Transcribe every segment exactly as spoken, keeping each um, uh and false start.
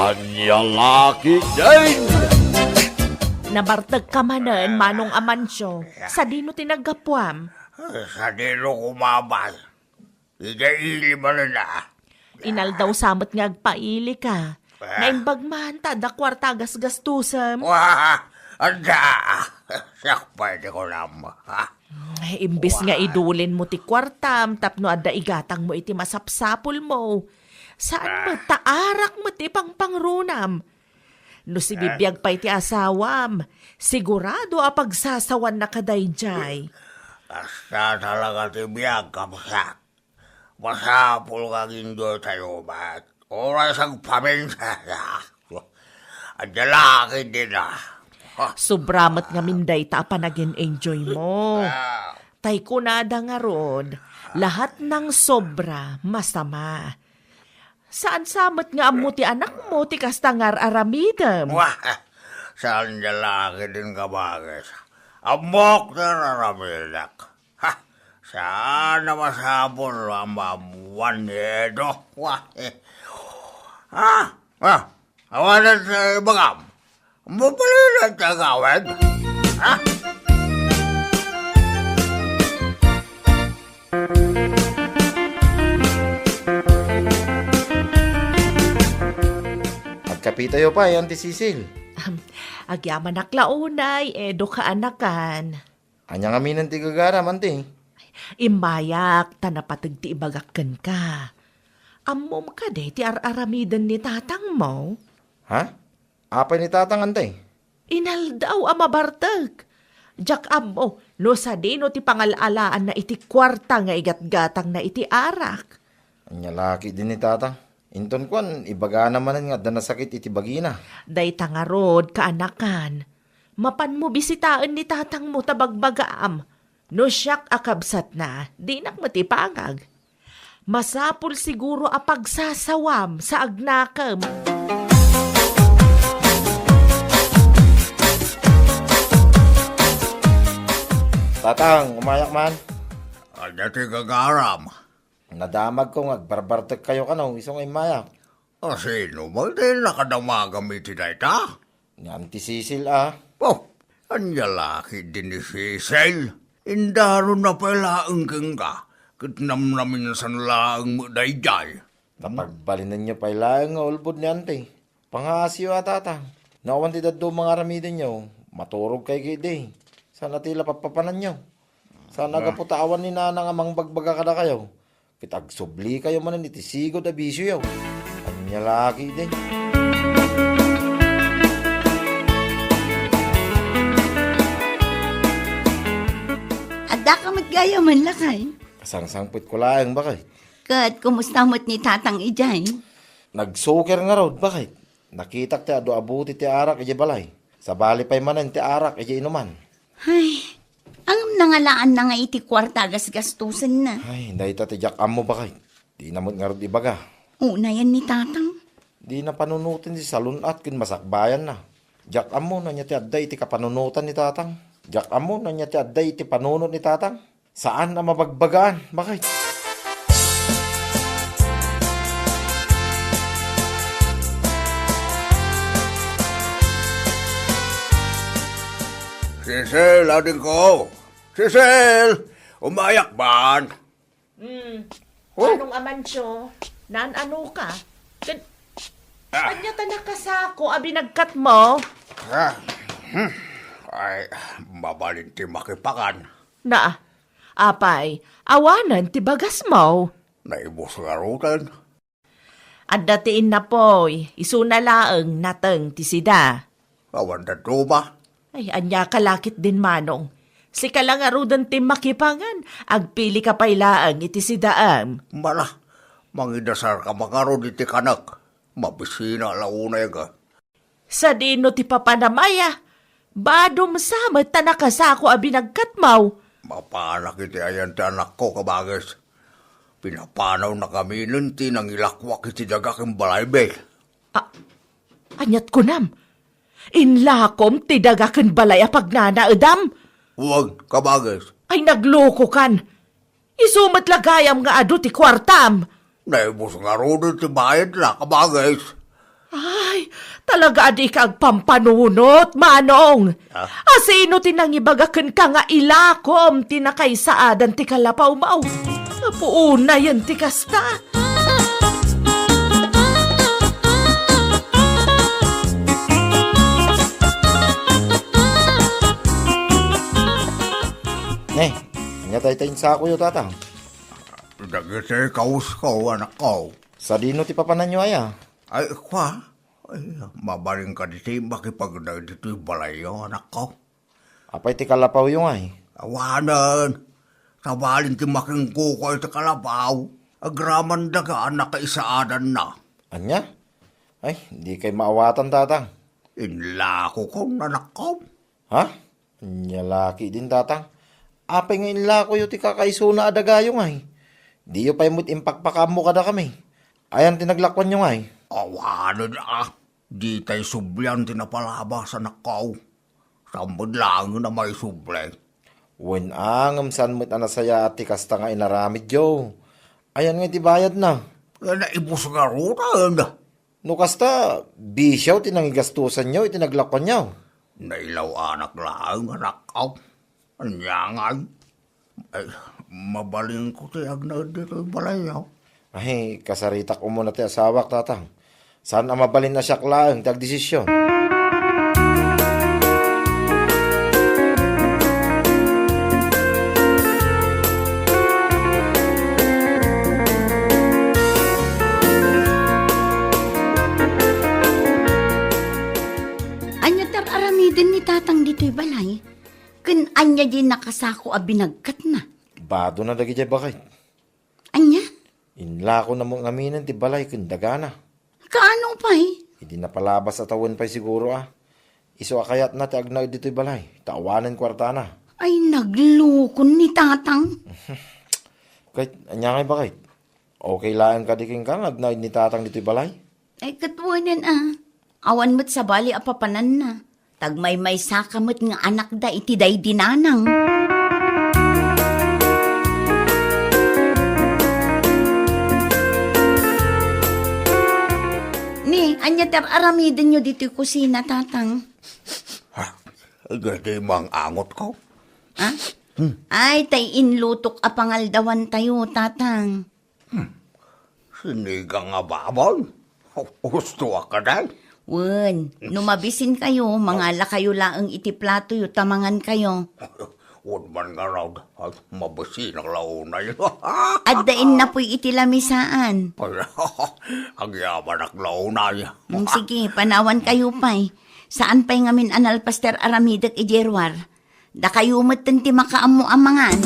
Ania la ketdin? Nabartekka manen, Manong Amancio. Sadino ti naggapuam? Sadino kumabay? Ida ili manen a. Inaldaw sa met nga agpailika. Ah. Naimbag man ta adda kuarta a gasgastusem. Wah! Adda! Siak pay ti kunam, ha? Imbes nga Wah. idulin mo ti kuartam tapno adda igatang mo iti masapsapul mo. Saan Ah. met ta arak met ti pangpangrunam. No sibibiag pay ti asawam, sigurado a pagsasawanna kadaydiay. Kasta talaga ti biag, kabsat. Masapul nga aginjoy tayo met. Oras agpaminsan. Adda la ketdin a. Sobra met ngamin dayta a panagin-enjoy mo. Ah. Tay kunada ngarud, lahat ng sobra, masama. Saan sa met nga ammo ti anakmo ti kasta nga ar-aramidem? Wah, saan da la ketdin, kabagis. Ammok ti ar-aramidek. Ha, saan a masapul a maammuan ni Edo. Wah, eh. Ah, ah, awanan ti ibagam. Mabalin ti agawid? Ha? Agkapitayo pay, Auntie Cecil. Agyamanak la unay, Edo, kaanakan. Ania ngamin ti gagaram, Auntie? Immayak, ta napateg ti ibagak kenka. Ammom kadi ti ar-aramiden ni tatangmo? Ha? Apay ni tatang, Auntie? Inaldaw a mabartek. Diak ammo no sadino ti pangal-alaanna iti kuarta nga igatgatangna iti arak. Ania la ketdin ni tatang? Inton kuan, ibagana manen nga adda nasakit iti bagina. Dayta ngarud, kaanakan. Mapanmo bisitaen ni tatangmo ta bagbagaam. No siak a kabsatna, dinak met ipangag. Masapul siguro a pagsasawam sa agnakem. Tatang, umayak man. Ania ti gagaram? Nadamagko nga agbarbartek kayo kano, isu nga immayak. A, sino man ti nakadamagam iti dayta? Ni Auntie Cecil a. Oh, ania la ketdin ni Cecil? Indaronna pay laeng kenka, ket namnaminsan laeng met daydiay. Napagbalinenyo pay laeng nga ulbod ni Auntie. Pangaasiyo a, tatang. No awan ti dadduma nga aramidenyo, maturog kayo ketdi. Saan a ti la pappapananyo? Saan a gapu ta awan ni Nanang a mangbagbaga kadakayo? Ket agsubli kayo manen iti sigud a bisioyo. Ania la ketdi? Addaka met gayam, lakay. Sangsangpetko laeng, baket. Ket kumusta met ni Tatang idiay? Nagsuker ngarud, baket. Nakitak ti adu a buti ti arak idiay balay. Sabali pay manen ti arak idiay inuman. Ay, ngem nangalaanna nga iti kuarta a gasgastusenna. Ay, dayta ti diak ammo, baket. Dina met ngarud ibaga. Unayen ni Tatang. Dina panunoten ti salun-at ken masakbayanna. Diak ammo no ania ti adda iti kapanunotan ni Tatang. Diak ammo no ania ti adda iti panunot ni Tatang. Saan a mabagbagaan, baket. Cecil, adingko! Cecil! Umayak man! Hmm. Oh. Manong Amancio, naan-ano ka? Kan-, Ah. Ania ta nakasako a binagkat mo? Ah. Hmm. Ay, mabalin ti makipangan. Na, apay, awanen ti bagas mo? Naibus ngaruden. Adda ti innapoy, isuna laeng nateng ti sida. Awan dadduma. Ay, ania ka la ketdin, Manong. Sika la ngaruden ti makipangan, agpili ka pay laeng iti sidaem. Mala, mangidasar ka man ngarud iti kanek. Mabisina la unay ka. Sadino ti papanam aya? Badom sa met ta nakasako a binagkatmaw. Mapanak iti ayan ti anakko, kabagis. Pinapanawna kaminen ti nangilakwak iti daga ken balaymi. A-, aniat kunam? Inlakom ti daga ken balay a pagnanaedam? Wen, kabagis. Ay, naglokokan. Isu met la gayam nga adu ti kuartam. Naibus ngaruden ti bayadna, kabagis. Ay, Talaga a dika agpampanunot, Manong. Ah? Asino ti nangibaga kenka nga ilakom ti nakaisaadan ti kalapawmo? Apo, unayen ti kasta. Ne, ania dayta insakoyo, Tatang? Dagiti kawusko, anakko. Sadino ti papananyo aya? Ay, kua, ay, mabalin kadi ti makipagnaed ditoy balayyo, anakko. Apay ti kalapawyo ngay? Awanen. Sabali ti makingkuko iti kalapaw, agraman daga a nakaisaadanna. Ania? Ay, dikay maawatan, Tatang. Inlakokon, anakko. Ha? Ania la ketdin, Tatang? Apay nga inlakoyo ti kakaisuna a dagayo ngay? Diyo pay met impakpakaammo kadakami. Ayan ti naglakuanyo ngay? Awanen a, ditay sublian ti napalabas, anakko. Saan met laengen a maisubli. Wen a, ngem saan met a nasayaat ti kasta nga inaramidyo. Ayan ngay ti bayadna? Naibus ngaruden. No kasta, bisiaw ti nangigastosanyo iti naglakuanyo. Nailaw-anak laeng, anakko. Ania ngay? Ay, mabalinko ti agnaed ditoy balayyo. Ay, kasaritak umuna ti asawak, Tatang. Saan a mabalin a siak laeng ti agdesision? Ania ti ar-aramiden ni Tatang ditoy balay? Ken ania diay nakasako a binagkatna? Badona dagidiay baket. Ania? Inlakona met ngaminen ti balay ken dagana. Kaano pay? Idi napalabas a tawen pay siguro a. Isu a kayatna ti agnaed ditoy balay, ta awanen kuartana. Ay, naglukon ni Tatang. Ket, ania ngay baket? Okay laeng kadi kenka nga agnaed ni Tatang ditoy balay? Ay, ket wen a. Awan met sabali a papananna. Tagmaymaysaka met nga anakda iti daydi nanang. Ni, ania ti ar-aramidenyo ditoy kusina, Tatang? Ha? Daydi mang-angotko. Ha? Hmm. Ay, tay inlutok a pangaldawantayo, Tatang. Hmm. Sinigang a baboy? Husto a kadi? Wen, no mabisinkayo, mangalakayo laeng iti platoyo ta mangankayo. Wen man ngarud, ay, mabisinak la unay. Adda innapoy iti lamisaan. Ay, agyamanak la unay. Mm, sige, panawankayo pay. Saan pay ngamin a nalpas ti ar-aramidek idiay ruar? Dakayo metten ti makaammo a mangan.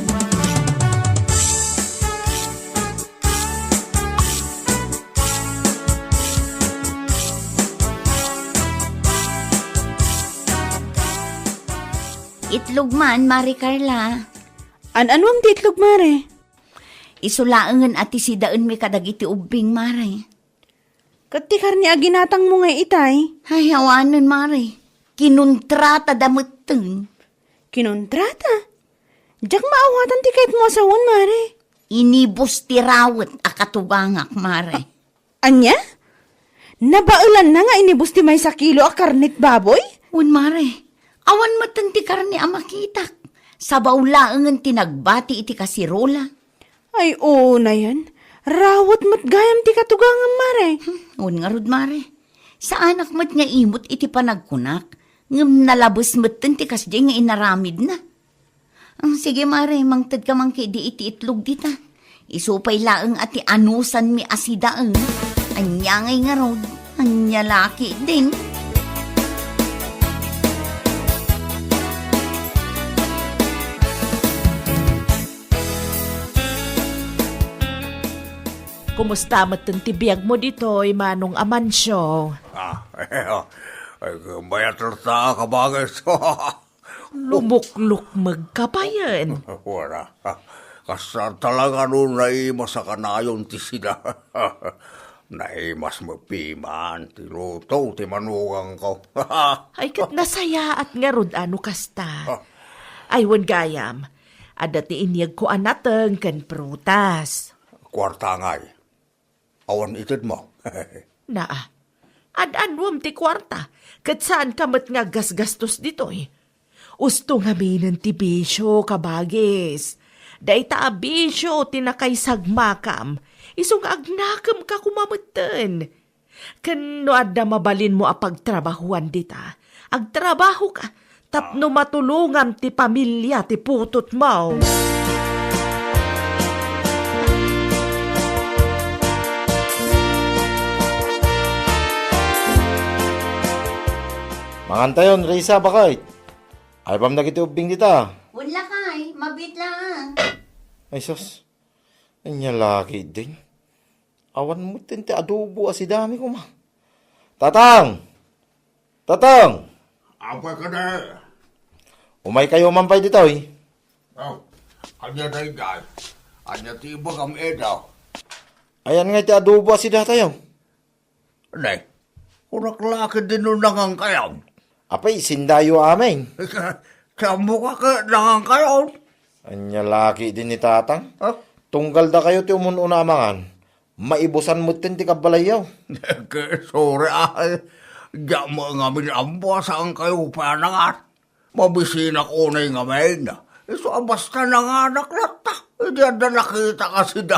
Itlog man, Mare Carla. An-anuam ti itlog, Mare? Isu laengen a ti sidaenmi kadagiti ubbing, Mare. Ket ti karne a ginatangmo ngay itay? Ay, awanen, Mare. Kinontratada metten. Kinontrata? Diak maawatan ti kayatmo a sawen, Mare. Inibus ti rawet a katugangak, Mare. Ania? Nabaelanna nga inibus ti maysa kilo a karne ti baboy? Wen, Mare. Awan metten ti karne a makitak. Sabaw laengen ti nagbati iti kasirola. Ay, unayen. Rawet met gayam ti katugangam, Mare. Hmm, wen ngarud, Mare. Saanak met nga imut iti panagkunak, ngem nalabes metten ti kasdiay nga inaramidna. Ah, sige, Mare, mangtedka man ketdi iti itlog dita. Isu pay laeng a ti anusanmi a sidaen. Ania ngay ngarud? Ania la ketdin? Kumusta metten ti biagmo ditoy, Manong Amancio? Ah, ay, mayat latta, kabangis. Lumuklukmeg ka payen. Wala. Kasar talaga no naimas a kanayon ti sida. Naimas met piman ti luto ti manugangko. Ay, ket nasayaat ngarud a no kasta. Ah. Ay, wen gayam, adda ti inyegko a nateng ken prutas. Kuarta ngay. Awan itedmo. Naa. Ad-aduem ti kuarta, ket saanka met nga aggasgastos ditoy. Usto ngaminen ti bisio, kabagis. Dayta a bisio ti nakaisagmakam, isu nga agnakemka koma metten. Ken no adda mabalinmo a pagtrabahuan dita, agtrabahoka tapno matulongam ti pamilia ti putotmo. Mangantayon, Risa, baket. Ay, pam dagiti ubbing dita. Wen lakay, mabiit laeng. Ay, sus. Ania la ketdin? Awan met ti adobo a sidami koma. Tatang! Tatang! Apay kadi? Umaykayo man pay ditoy. Oh, ania daydiay? Ania ti ibagam, Edo? Ayan nga ti adobo a sidatayo. Ne, kunak la ketdin no nangankayon. Apay, sindayo amin. Ti ammoka ket nangankayon. Ania la ketdin ni Tatang? Ha? Tunggal dakayo ti umun-una a mangan, maibusan metten ti kabbalayyo. Ket sorry, ay. Diak met ngamin ammo a saankayo pay a nangan. Mabisinak unay ngamin. Isu a basta nanganak latta. Idi adda nakita a sida.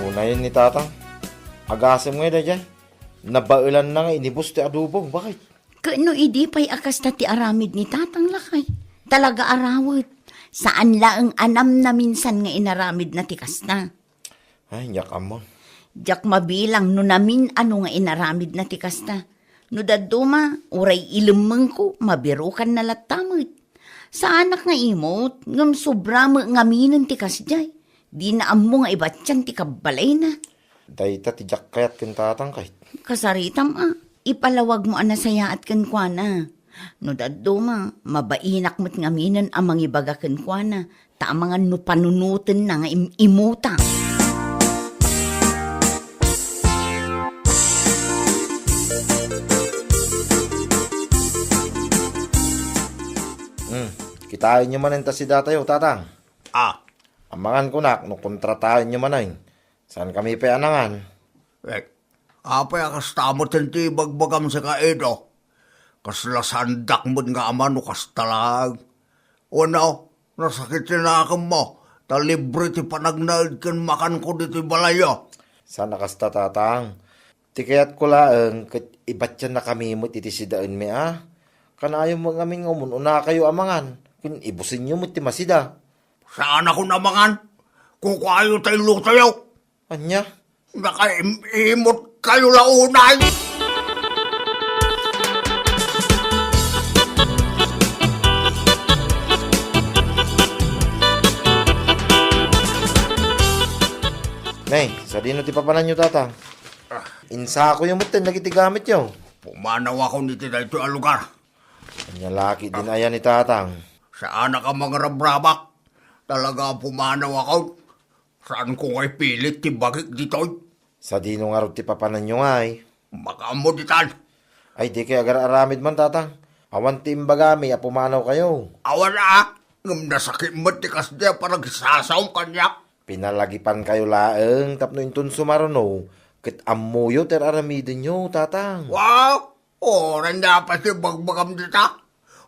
Unayen ni Tatang. Agasem ngay daydiay. Nabaelanna nga inibus ti adobo. Baket? Ket no idi pay a kasta ti aramid ni Tatang lakay, talaga a rawet. Saan laeng a namnaminsan nga inaramidna ti kasta. Ay, diak ammo. Diak mabilang no namin-ano nga inaramidna ti kasta. No dadduma, uray ilemmengko, mabirukanna latta met. Saanak nga imut, ngem sobra met ngaminen ti kasdiay. Dina ammo nga ibatian ti kabbalayna. Dayta ti diak kayat ken Tatang, ket. Kasaritam a, ipalawagmo a nasayaat kenkuana. No dadduma, mabainak met ngaminen a mangibaga kenkuana, ta amangan no panunotenna nga im-imuta. Hmm, kitaenyo manen ta sidatayo, Tatang. Ah. Amangan kunak no kontrataenyo manen. Saankami pay a nangan. Eh, apay a kasta met ti ibagbagam sika, Edo? Kasla saandak met nga ama no kasta laeng. Wenno, nasakit ti nakemmo, ta libre ti panagnaed ken makanko ditoy balayyo. Saan a kasta, Tatang. Ti kayatko laeng ket ibatiannakami met iti sidaenmi a. Kanayon met ngamin nga umun-unakayo a mangan, ken ibusenyo met ti masida. Saanakon a mangan. Kukuayo ta illutoyo. Ania? Nakaim-imot kayo la unay! Ne, sadino ti papananyo, Tatang? Ah. Insakoyo metten dagiti gamityo. Pumanaw ako iti daytoy a lugar. Ania la ketdin aya ni Tatang? Saanak a mangrabrabak. Talaga a pumanaw ako. Saanko nga ipilit ti bagik ditoy. Sadino ngarud ti papananyo ngay? Makaammo ditan. Ay, dikay agar-aramid man, Tatang. Awan ti imbagami a pumanawkayo. Awan a, ngem nasakit met ti kasdi a panagsasaom kaniak. Pinalagipankayo laeng tapno inton sumaruno, ket ammoyo ti ar-aramidenyo, Tatang. Wow! Uray napas ti bagbagam dita.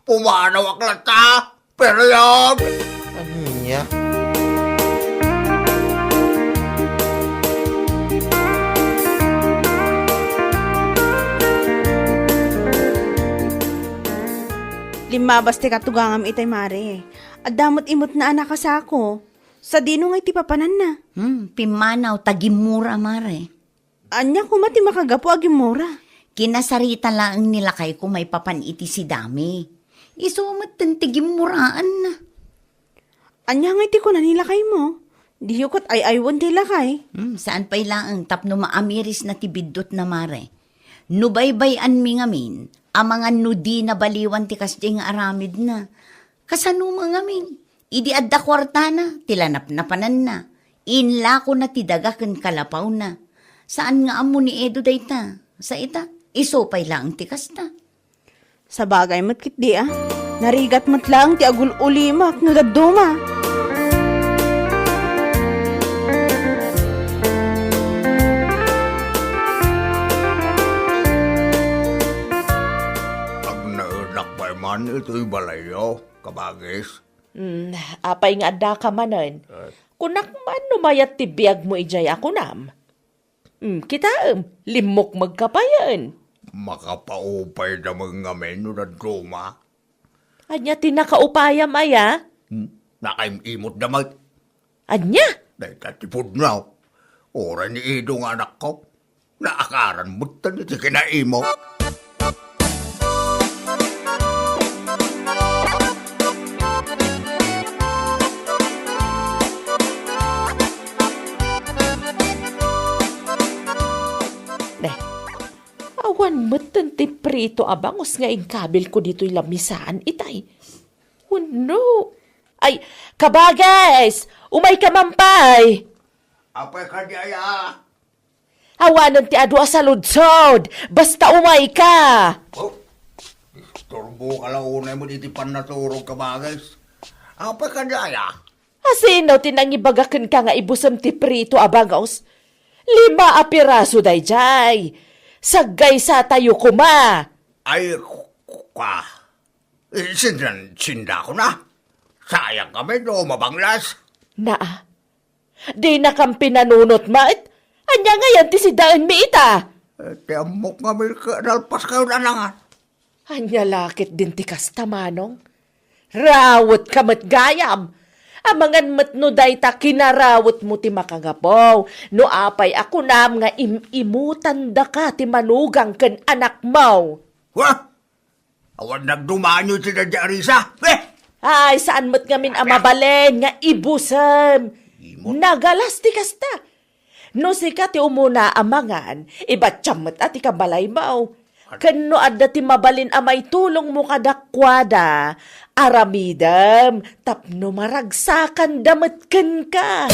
Pumanawak latta. Period! Ania? Limmabas ti katugangam itay, Mare. Adda met imutna a nakasako. Sadino ngay ti papananna? Hmm, pimmanaw ta gimmura, Mare. Ania koma ti makagapu a gimmura? Kinasarita laeng ni lakayko maipapan iti sidami. Isu metten ti gimmuraanna. Ania ngay ti kuna ni lakaymo? Diyo ket ay-aywen ti lakay? Hmm, saan pay laeng tapno maamirisna ti biddutna, Mare. No baybay-anmi ngamin, amangan no dina baliwan ti kasdiay nga aramidna. Kasano met ngamin? Idi adda kuartana, ti lanapnapananna. Inlakona ti daga ken kalapawna. Saan nga ammo ni Edo dayta. Sa ita, isu pay laeng ti kasta. Sabagay met ketdi a. Narigat met laeng ti agul-ulimak no dadduma. Agnaenak pay man itoy balayyo, kabagis. Hmm, apay nga addaka manen? Eh. Kunak man no mayat ti biagmo idiay a kunam. Hmm, kitaem, limmukmegka payen. Makapaupayda met ngamin no dadduma. Ania ti nakaupayam aya? Hmm, nakaim-imotda met. Ania? Dayta ti pudno. Uray ni Edo nga anakko. Naakaran met iti kinaimot. Ne, awan metten ti prito a bangus nga inkabilko ditoy lamisaan itay. Wenno? Ay, kabagis! Umayka man pay! Apay kadi aya? Awanen ti adu a saludsod! Basta umayka! Oh, istorboka la unay met iti pannaturog, kabagis. Apay kadi aya? Asino ti nangibaga kenka nga ibusem ti prito a bangus? Lima a piraso daydiay. Saggaysatayo koma. Ay, ku-, ku-, ka. Eh, sindan-, sindako na. Sayang kami no mabanglas. Naa. Dinakam pinanunot met. Ania ngayen ti sidaenmi ita? Eh, ti ammok nga milka, nalpas kayo nanangan. Ania la ketdin ti kasta, manong? Rawetka met gayam. Amangan met no dayta kinarawetmo ti makagapu. No apay a kunam nga im-imutandaka ti manugang ken anakmo. Wah! Awan nagdumanyo ti dadya a risa. Eh! Ay, saan met ngamin a mabalin nga ibusem? Imot. Nagalas ti kasta. No sika ti umuna a mangan, ibatiam met a ti kabalaymo. Ken no adda ti mabalin a maitulongmo kadakuada, aramidem tapno maragsakanda met kenka.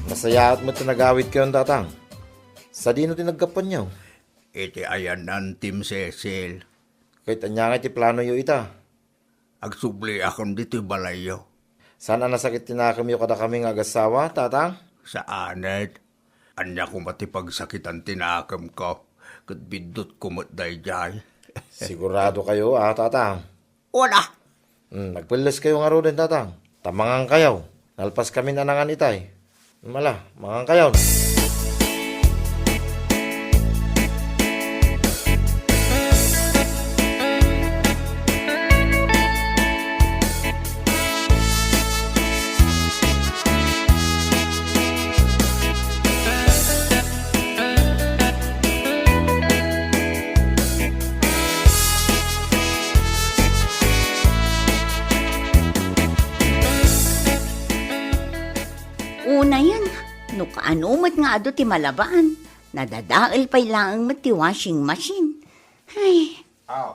Nasayaat met ti nagawidkayon, Tatang. Sadino ti naggapuanyo? Iti ayanna Tim Cecil. Ket ania ngay ti planoyo ita? Agsubliakon ditoy balayyo. Saan a nasakit ti nakemyo kadakami nga agassawa, Tatang? Saanen. Ania koma ti pagsakitan ti nakemko, ket biddutko met daydiay. Sigurado kayo, a, Tatang? Wala. Hmm, agpelles kayo ngaruden, Tatang. Ta mangan kayo. Nalpas kamin a nangan itay. Mala, mangan kayo. Unayen, no kaano met nga adu ti malabaan, nadadael pay laeng met ti washing machine. Ay. Aw,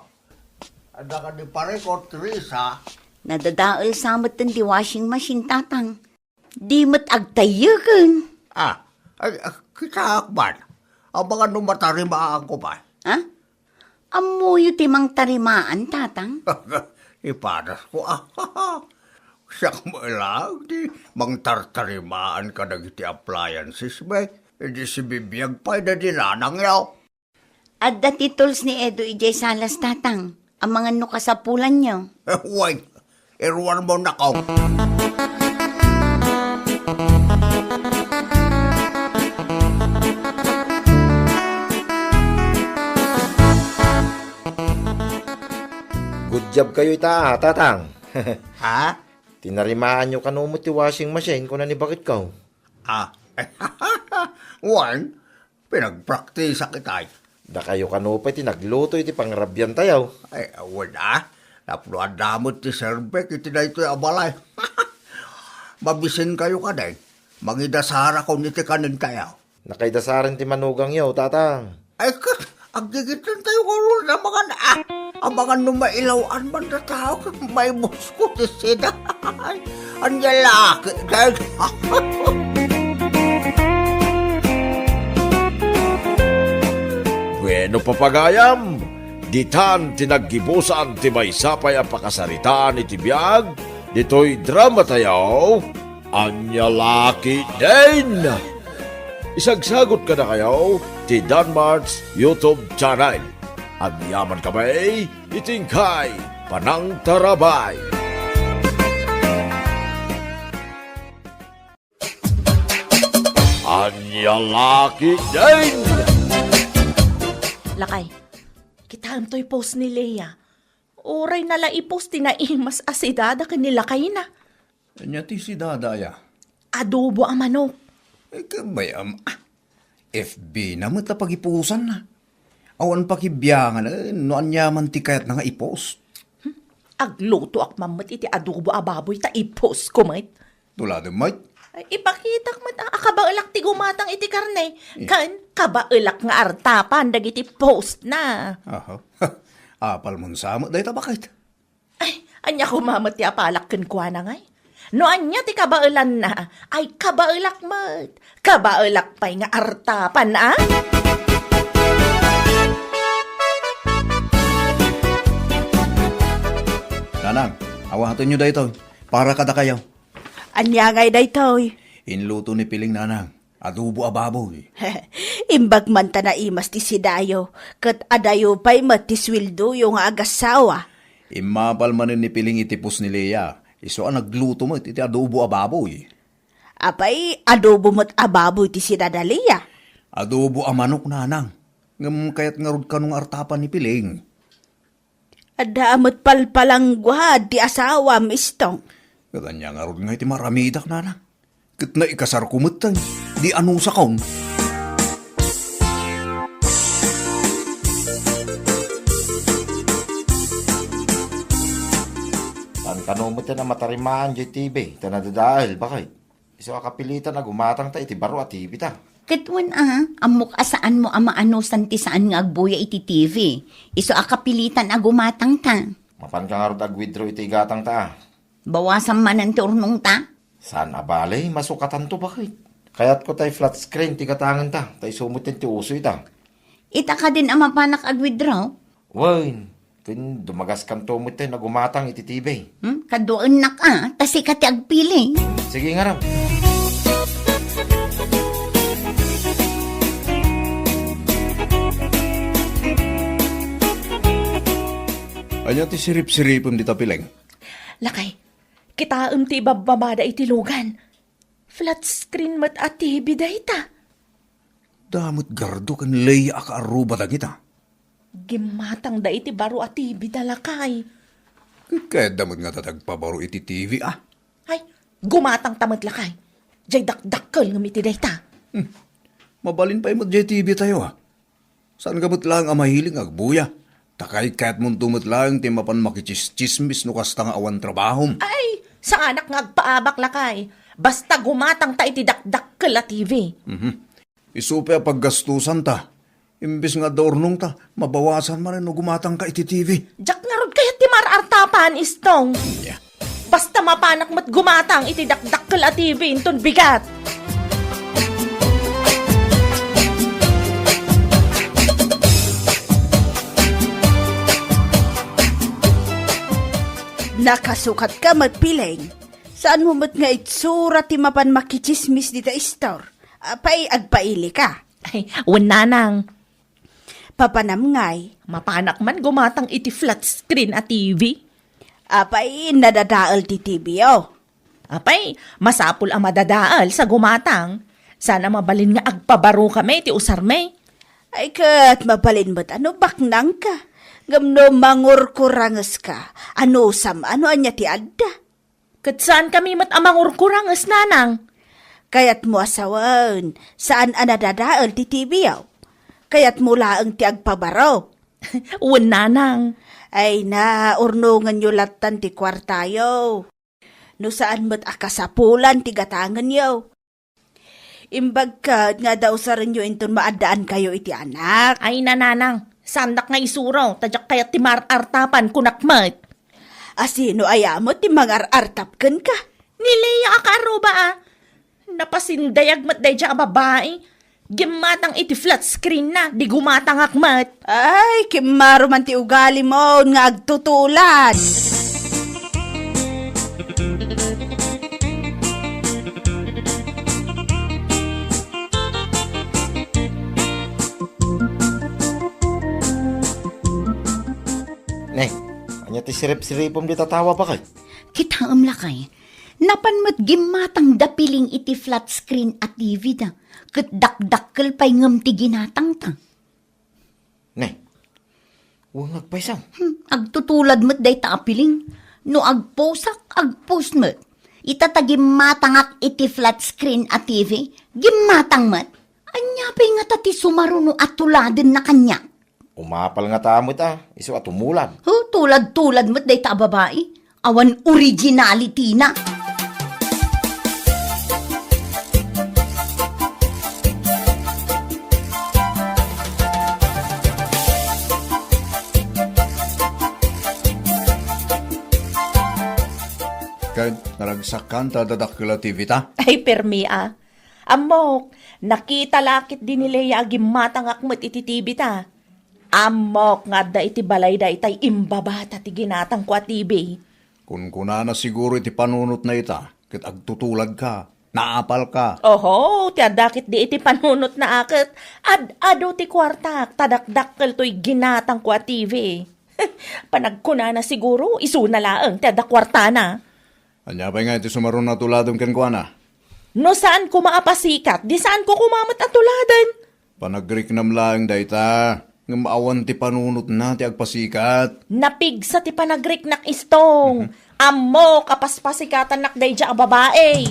adda kadi parikot, Teresa? Nadadael sa metten ti washing machine, Tatang. Di met agtayyeken. Ah, ay, ah, kitaak man. Amangan no matarimaanko pay. Ha? Ammoyo ti mangtarimaan, Tatang? Ipadasko, ah. Siak met laeng ti mangtartarimaan kadagiti appliances, bay. Idi sibibiag pay daydi nanangyo. Adda ti tools ni Edo idiay salas, Tatang. Amangan no kasapulanyo. Wen, iruarmo, nako. Good job kayo ita, ah, Tatang. Ha? Tinarimaanyo kano met ti washing machine, kuna ni baketko. Ah. Wen, pinagpraktisak itay. Dakayo kano pay ti nagluto iti pangrabiantayo? Ay, awan a. Tapno adda met ti serbek iti daytoy a balay. Mabisinkayo kadi. Mangidasarakon iti kanentayo. Nakaidasaren ti manugangyo, Tatang. Ay, ket, aggigittentayo ngarud a mangan, ah. Amangan no mailaw-an man datayo, ket maibusko ti sida. Ania la ketdin? Bueno, papagayam, ditan ti naggibusan ti maysa pay a pakasaritaan iti biag ditoy dramatayo, Ania la ketdin? Isagsagot kadakayo ti Danmart's YouTube channel. Agyaman kami iti inkay panangtarabay. Ania la ketdin? Lakay, kitaem toy post ni Lea. Uray na la i-post ti naimas a si Dada ken ni lakayna. Ania ti si Dada aya? Adobo a manok. Eh, kabayam, ah, F B na met a pagipusanna. Awan pakibiangan, eh, no aniaman ti kayatna nga i-post. Hmm, aglutoak man met iti adobo a baboy ta i-post ko met. Tuladem met? Ay, ipakitak met a, a kabaelak ti gumatang iti karne. Eh. Ken kabaelak nga artapan dagiti post na. Aha. Apal mon sa met dayta, baket? Ay, ania koma met ti apalak kenkuana, ngay? No ania ti kabaelanna, ay kabaelak met. Kabaelak pay nga artapan, a? Nanang, awatenyo daytoy. Para kadakayo. Ania ngay daytoy? Inluto ni Piling, nanang. Adobo a baboy. Imbag man ta naimas ti sidayo, ket adayo pay met ti sueldoyo nga agasawa. Immapal manen ni Piling iti post ni Lea, isu a nagluto met iti adobo a baboy. Apay, adobo met a baboy ti si Dada Lea? Adobo a manok, nanang. Ngem kayat ngarud kano nga artapan ni Piling? Adda met palpalangguad ti asawam, Istong. Ket ania ngarud nga iti maramidak, nanang? Ket naikasarko met, di anusakon. Saan kano met a matarimaan diay T V ta nadadael, baket? Isu a kapilitan a gumatangta iti baro a T V ta. Ket wen a, ammok a saanmo a maanusan ti saan nga agbuya iti T V. Isu a kapilitan a gumatangta. Mapanka ngarud ag-withdraw iti igatangta, a? Bawasan manen ti urnongta? Saan a bale, masukatanto, baket. Kayatko tay flat screen ti gatangenta, ta isu met ti uso ita. Ita kadin a mapanak ag-withdraw? Wen, ken dumagaskanto met tay nagumatang iti T V. Hmm? Kaduaennak a, ta sika ti agpili. Sige ngarud. Ania ti sirip-siripem dita, Piling? Lakay, kitaem ti ibabbabada iti lugan. Flat screen met a T V dayta. Damet gardo ken Lea a kaarruba dagita. Gimmatangda iti baro a T V da, lakay. Kayatda met ngata ti agpabaro iti T V, a? Ay, gumatangta met, lakay. Diay dakdakkel ngem iti dayta. Hmm. Mabalin pay met diay T V tayo, a? Saanka met laeng a mahilig nga agbuya? Ta kayat-kayatmonto met laeng ti mapan makitsismis no kasta nga awan trabahom. Ay, saanak nga agpaabak, lakay. Basta gumatangta iti dakdakkel a T V. Mhm. Isu pay a paggastusanta. Imbes nga adda urnongta, mabawasan manen no gumatangka iti T V. Diak ngarud kayat ti mar-artapan, Istong. Ania? Basta mapanak met gumatang iti dakdakkel a T V inton bigat. Nakasukatka met, Piling. Saanmo met nga itsura ti mapan makitsismis dita istor? Apay, agpailika? Ay, wen, nanang. Papanam ngay? Mapanak man gumatang iti flat screen a T V. Apay, nadadael ti T V, o. Apay, masapul a madadael sa gumatang. Saan a mabalin nga agpabarokami iti usarmi. Ay, ket mabalin met a no baknangka. Ngem no mangurkurangeska, anusam a no ania ti adda? Ket saankami met a mangurkuranges, nanang. Kayatmo a sawen, saan a nadadael ti T V-yo? Kayatmo laeng ti agpabaro? Wen, nanang. Ay na, urnongenyo lattan ti kuartayo. No saan met a kasapulan ti gatangenyo. Imbag ket nga adda usarenyo inton maaddaankayo iti anak. Ay, nanang, Saannak nga isuro, ta diak kayat ti mar-artapan, kunak met. A sino aya met ti mangar-artap kenka? Ni Lea a kaaruba a. Napasindayag met daydiay a babai. Gimmatang iti flat screen na, di gumatangak met. Ay, kimmaro man ti ugalimo nga agtutulad. Ne, ania ti sirip-siripem dita tawa, bakay? Kitaem, lakay. Napan met gimmatang da Piling iti flat screen a T V da, ket dakdakkel pay ngem ti ginatangta. Ne, wen nga agpayso. Hmm, agtutulad met dayta a Piling. No agposak, agpos met. Ita ta gimmatangak iti flat screen a T V, gimmatang met. Ania pay ngata ti sumaruno a tuladenna kaniak? Umapal ngata met a, isu a tumulad. Huh, tulad-tulad met dayta a babai. Awan originality na. Ket naragsakkan ta dadakkel a T V ta? Ay, permi a. Ammok, nakita la ketdi ni Lea a gimmatangak met iti T V ta. Ammok nga adda iti balay daytay imbabata ti ginatangko a T V. Kunkunana siguro iti panunotna ita, ket agtutuladka, naapalka. Oho, ti adda ketdi iti panunotna a ket ad-adu ti kuartak, ta dakdakkel toy ginatangko a T V. Panagkunana siguro, isuna laeng ti adda kuartana. Ania pay nga iti sumaruno a tuladem kenkuana? No saan koma a pasikat, di saan ko koma met a tuladen. Panagriknam laeng dayta, ngem awan ti panunotna ti agpasikat. Napigsa ti panagriknak, Istong. Mhm. Ammok a paspasikatannak daydiay a babai.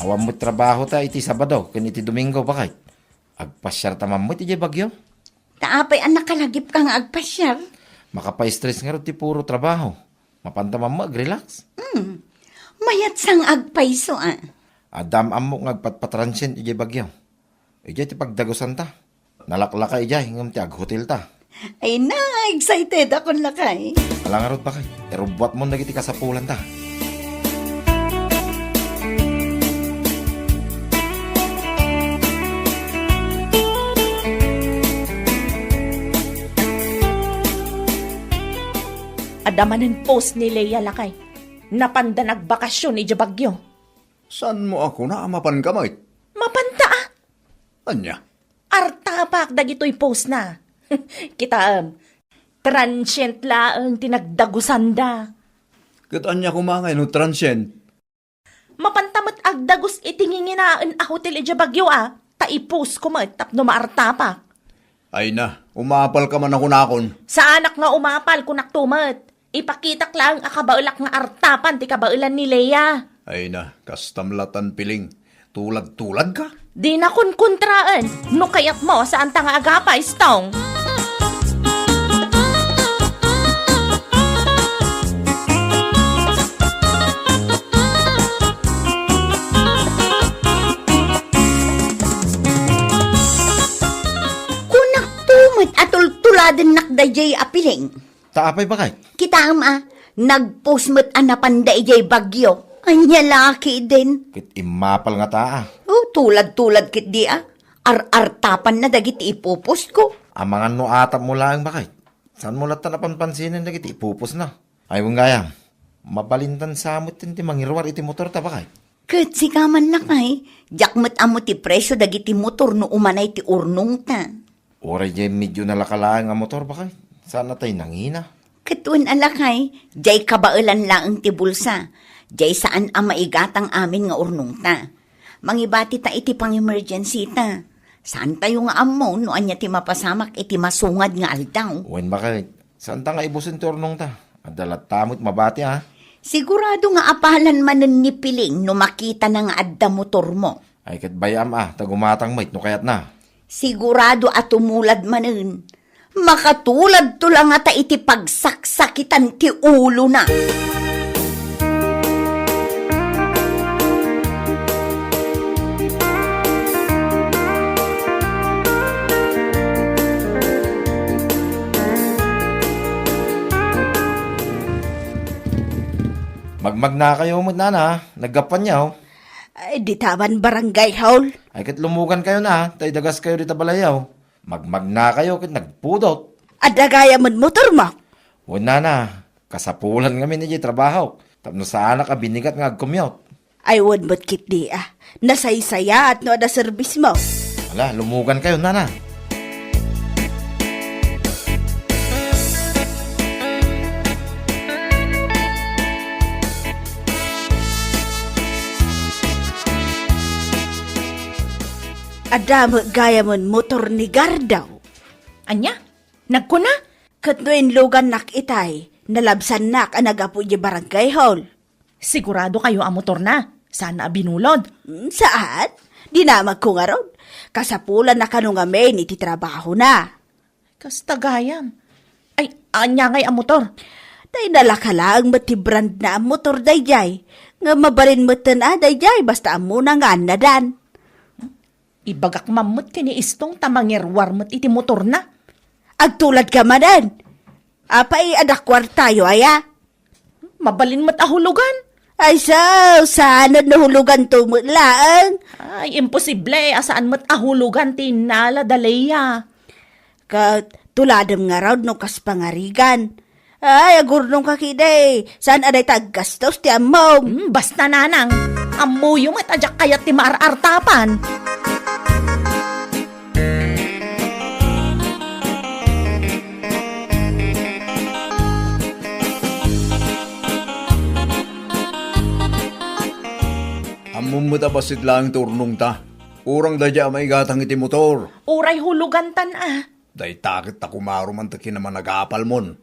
Awan met trabaho ta iti Sabado ken iti Domingo, bakay? Agpasiar ta man met idiay Baguio? Ta apay a nakalagipka nga agpasiar? Makapastress ngarud ti puro trabaho. Mapanta man met agrelax. Hmm. Mayat sa nga agpayso a. Adda am-ammok nga agpatpatransient idiay Baguio. Idiay ti pagdagusanta. Nalaklaka idiay ngem ti aghotelta. Ay na, excited akon, lakay. Ala ngarud, bakay. Irubbuatmon dagiti kasapulanta. Adda manen post ni Lea, lakay. Napanda nagbakasyon idiay Baguio. Saanmo a kuna a mapanka met? Mapanta a. Ania? Artapak dagitoy postna. Kitaem, transient laeng ti nagdagusanda. Ket ania koma ngay no transient? Mapanta met agdagus iti nginginaen a hotel idiay Baguio a, ta i-postko met tapno maartapak. Ay na, umapalka man a kunakon. Saanak nga umapal, kunakto met. Ipakitak laeng a kabaelak nga artapan ti kabaelan ni Lea. Ay na, kastam latan, Piling. Tulad-tuladka? Dina kunkuntraen. No kayatmo, saanta nga agapa, Istong. Kunakto met a tultuladennak daydiay a Piling. Ta apay, bakay? Kitaem a, nagpost met a napanda idiay Baguio. Ania la ketdin? Ket immapal ngata a. O, tulad-tulad ketdi a. Ar-artapanna dagiti ipupostko. Amangan no atapmo laeng, bakay. Saanmo latta a panpansinen dagiti ipupostna? Ay, wen gayam, mabalindan sa met ti mangiruar iti motorta, bakay. Ket sika man, lakay, diak met ammo ti presio dagiti motor no umanay ti urnongta. Uray diay medyo nalaka laeng a motor, bakay. Saan a tay nangina? Ket wen a, lakay, diay kabaelan laeng ti bulsa. Diay saan a maigatang amin nga urnongta. Mangibatita iti pang-emergencyta. Saantayo nga ammo no ania ti mapasamak iti masungad nga aldaw. Wen, bakay. Saanta nga ibusen ti urnongta? Adda latta met mabati a. Sigurado nga apalan manen ni Piling no makitana nga adda motormo. Ay, ket bay-am a, ta gumatang met no kayatna. Sigurado a tumulad manen. Makatuladto la ngata iti pagsaksakitan ti ulona. Magmagnakayo met, nana, naggapuanyo. Ay, dita man barangay hall. Ay, ket lumugankayo na, ta idagaskayo dita balayyo. Magmagnakayo ket nagpudot. Adda gayam met motormo? Wen, nana, kasapulan ngamin idiay trabahok. Tapno saanak a binigat nga agcommute. Ay, wen met ketdi a. Nasaysayaat no adda serbismo. Ala, lumugankayo, nana. Adda met gayamen motor ni Gardaw. Ania? Nagkuna? Ket no inlugannak itay, nalabsannak a naggapu idiay barangay hall. Siguradokayo a motorna? Saan a binulod? Mm, saan? Dinamagko ngarud. Kasapulanna kano ngamin iti trabahona. Kasta gayam. Ay, ania ngay a motor? Tay nalaka laeng met ti brandna a motor daydiay. Nga mabalin metten a daydiay, basta ammona nga annadan. Ibagak man met ken ni Istong ta mangiruar met iti motorna. Agtuladka manen. Apay, adda kuartayo aya? Mabalin met a hulugan. Ay, sao, saanen no huluganto met laeng? Ay, imposible a saan met a hulugan ti innala da Lea. Ket tuladem ngarud no kas pangarigan. Ay, agurnongka ketdi. Saan a dayta aggastos ti ammom? Hmm, basta, nanang. Ammoyo met a diak kayat ti maar-artapan. Ammom met a bassit laeng ti urnongta. Urang daydiay a maigatang iti motor. Uray hulugantan a. Dayta ket ta kumaruman ti kinamanagapalmon.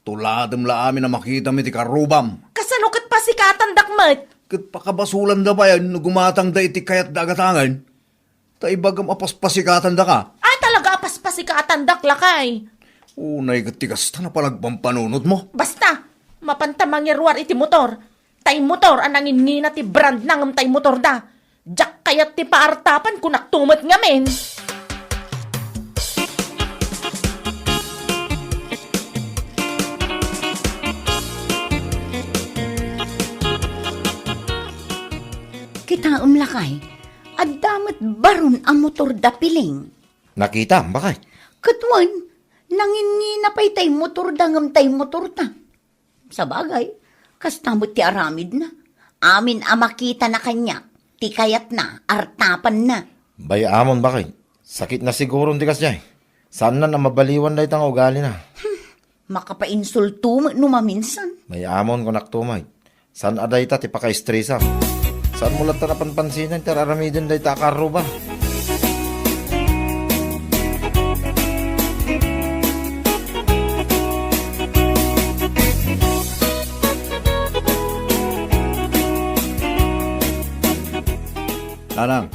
Tuladem la amin a makitam iti karrubam. Kasano ket pasikatandak met? Ket pakabasolanda pay no gumatangda iti kayatda a gatangen. Ta ibagam a paspasikatandaka. Ay, talaga a paspasikatanda, lakay. Unay ket ti kasta a panagpampanunotmo. Basta, mapanta mangiruar iti motor. Tay motor a nanginnina ti brandna ngem tay motorda. Diak kayat ti paartapan, kunakto met ngamin. Kitaem, lakay, adda met baron a motor da Piling. Nakitam, bakay? Ket wen, nanginnina pay tay motorda ngem tay motorta. Sabagay, kasta met ti aramidna. Amin a makitana kaniak, ti kayatna, artapanna. Bay-amon, bakay. Sakitna siguron ti kasdiay. Saannan a mabaliwan dayta nga ugalina. Hmm, makapainsulto met no maminsan. Bay-amon, kunakto met. Saan a dayta ti pakaistresam? Saanmo latta a panpansinen ti ar-aramiden dayta a karruba? Nanang,